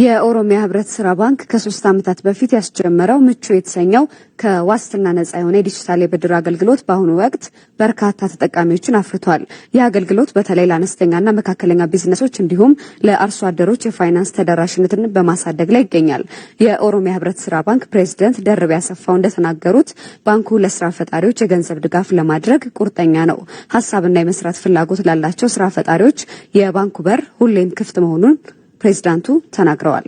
የኦሮሚያ ህብረት ስራ ባንክ ከ3 ዓመታት በፊት ያስጀመረው ምቹ የተሰኘው ከዋስትና ነጻ የሆነ የዲጂታል የብድር አገልግሎት በአሁኑ ወቅት በርካታ ተጠቃሚዎችን አፍርቷል። ይህ አገልግሎት በተለይ ለአነስተኛና መካከለኛ ቢዝነሶች እንዲሁም ለአርሶ አደሮች የፋይናንስ ተደራሽነትን በማሳደግ ላይ ይገኛል። የኦሮሚያ ህብረት ስራ ባንክ ፕሬዚደንት ደርቤ አሰፋው እንደተናገሩት ባንኩ ለስራ ፈጣሪዎች የገንዘብ ድጋፍ ለማድረግ ቁርጠኛ ነው። ሀሳብና የመስራት ፍላጎት ላላቸው ስራ ፈጣሪዎች የባንኩ በር ሁሌም ክፍት መሆኑን ፕሬዚዳንቱ ተናግረዋል።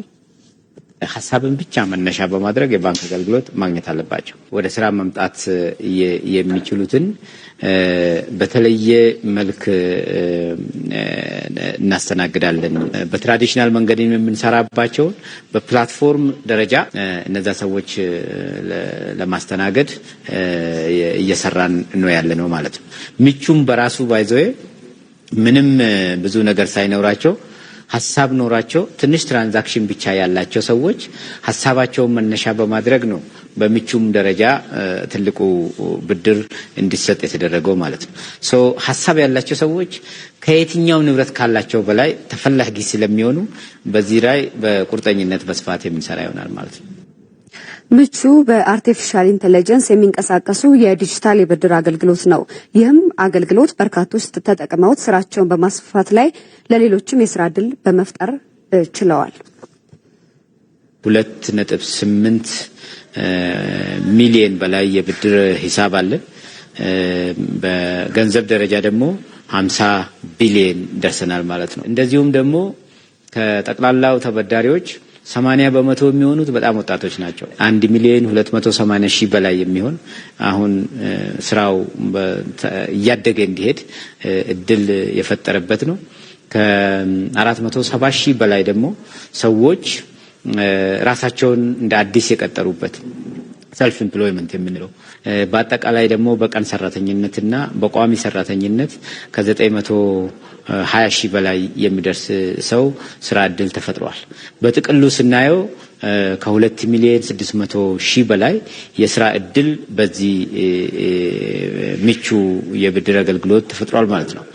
ሀሳብን ብቻ መነሻ በማድረግ የባንክ አገልግሎት ማግኘት አለባቸው። ወደ ስራ መምጣት የሚችሉትን በተለየ መልክ እናስተናግዳለን። በ traditional መንገድ የምንሰራባቸውን በ platform ደረጃ እነዛ ሰዎች ለማስተናገድ እየሰራን ነው ያለ ነው ማለት ነው። ምቹም በራሱ by the way ምንም ብዙ ነገር ሳይኖራቸው፣ ሀሳብ ኖራቸው፣ ትንሽ transaction ብቻ ያላቸው ሰዎች ሀሳባቸውን መነሻ በማድረግ ነው በምቹም ደረጃ ትልቁ ብድር እንዲሰጥ የተደረገው ማለት ነው። So ሀሳብ ያላቸው ሰዎች ከየትኛው ንብረት ካላቸው በላይ ተፈላጊ ስለሚሆኑ በዚህ ላይ በቁርጠኝነት በስፋት የምንሰራ ይሆናል ማለት ነው። ምቹ በ artificial intelligence የሚንቀሳቀሱ የዲጂታል የብድር አገልግሎት ነው። ይህም አገልግሎት በርካቶች ተጠቅመውት ስራቸውን በማስፋፋት ላይ ለሌሎችም የስራ እድል በመፍጠር ችለዋል። 2.8 ሚሊየን በላይ የብድር ሂሳብ አለን። በገንዘብ ደረጃ ደግሞ 50 ቢሊየን ደርሰናል ማለት ነው። እንደዚሁም ደግሞ ከጠቅላላው ተበዳሪዎች 80% የሚሆኑት በጣም ወጣቶች ናቸው። 1,280,000 በላይ የሚሆን አሁን ስራው እያደገ እንዲሄድ እድል የፈጠረበት ነው። ከ470,000 በላይ ደግሞ ሰዎች ራሳቸውን እንደ አዲስ የቀጠሩበት self employment የምንለው፣ በአጠቃላይ ደግሞ በቀን ሰራተኝነትና በቋሚ ሰራተኝነት ከ920,000 በላይ የሚደርስ ሰው ስራ እድል ተፈጥሯል። በጥቅሉ ስናየው ከ2,600,000 በላይ የስራ እድል በዚህ ምቹ የብድር አገልግሎት ተፈጥሯል ማለት ነው።